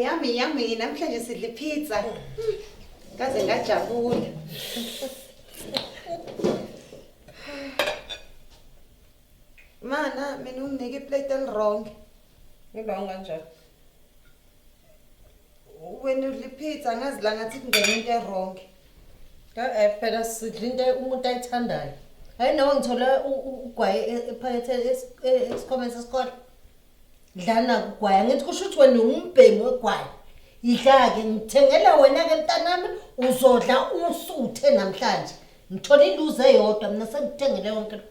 Yummy, yummy. Namhlanje sidla pizza. Ngaze ngajabula. Mana, mina unginike iplate eliwrong. Ngiwrong kanjani? Wena udla ipizza ngazi la ngathi kungena into ewrong. Eh phela sidla into umuntu ayithandayo. Hayi nawe ngithole ugwayi ephakethe esikhwameni sesikole. Dlana kugwaya ngithi kusho ukuthi wena ungumbhemi wegwayi. Yidla-ke ngithengela wena-ke mntanami uzodla usuthe namhlanje. Ngithole iluze eyodwa mina sengikuthengele yonke.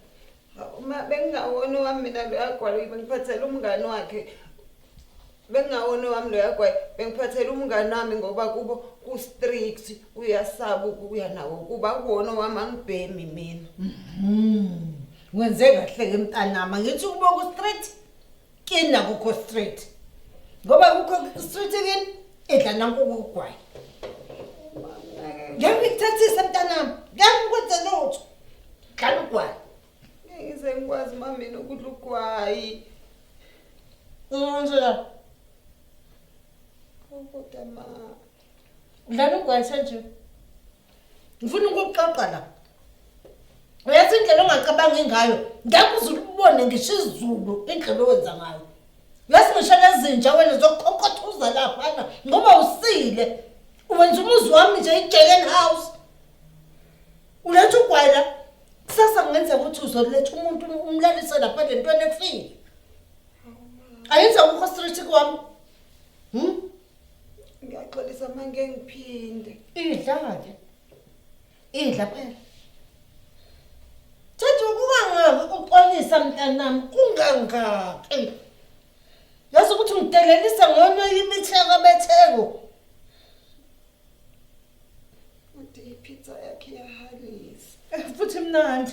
Uma bengingawona owami mina loya gwayi bengiphathela umngani wakhe. Bengingawona owami loya gwayi bengiphathela umngani wami ngoba kubo ku-strict uyasaba ukuya nawo kuba kuwona owami angibhemi mina. Mhm. Wenze kahle-ke mntanami angithi ukuba ku-street kini akukho street. Ngoba kukho street kini idla nanku ukugwayi. Ngeke ngikuthathise mntanami, ngeke ngikwenze lutho. Dlala ugwayi. Ngeke ngize ngikwazi ma mina ukudla ugwayi. Unjena. Kodwa ma. Dlala ugwayi nje. Ngifuna ukukuqoqa la. Uyazi indlela ongacabangi ngayo, ngeke uze ulibone ngisho izulu indlela owenza ngayo. Uyazi ngisho nezinja wena zokukhonkothuza laphana ngoba usile. Uwenza umuzi wami nje i-Jelen House. Uletha ugwayi la. Kusasa kungenzeka ukuthi uzoletha umuntu umlalise lapha le ntwana efile. Ayenza ukho street kwami. Ngiyaxolisa ma ngeke ngiphinde. Idla-ke. Idla phela. Thatha kungangaki uxolisa mntanami kungangaki. Yazi ukuthi ngidelelisa ngono imitheko betheko. Uthi ipizza yakhe iyahalisa. Futhi mnandi.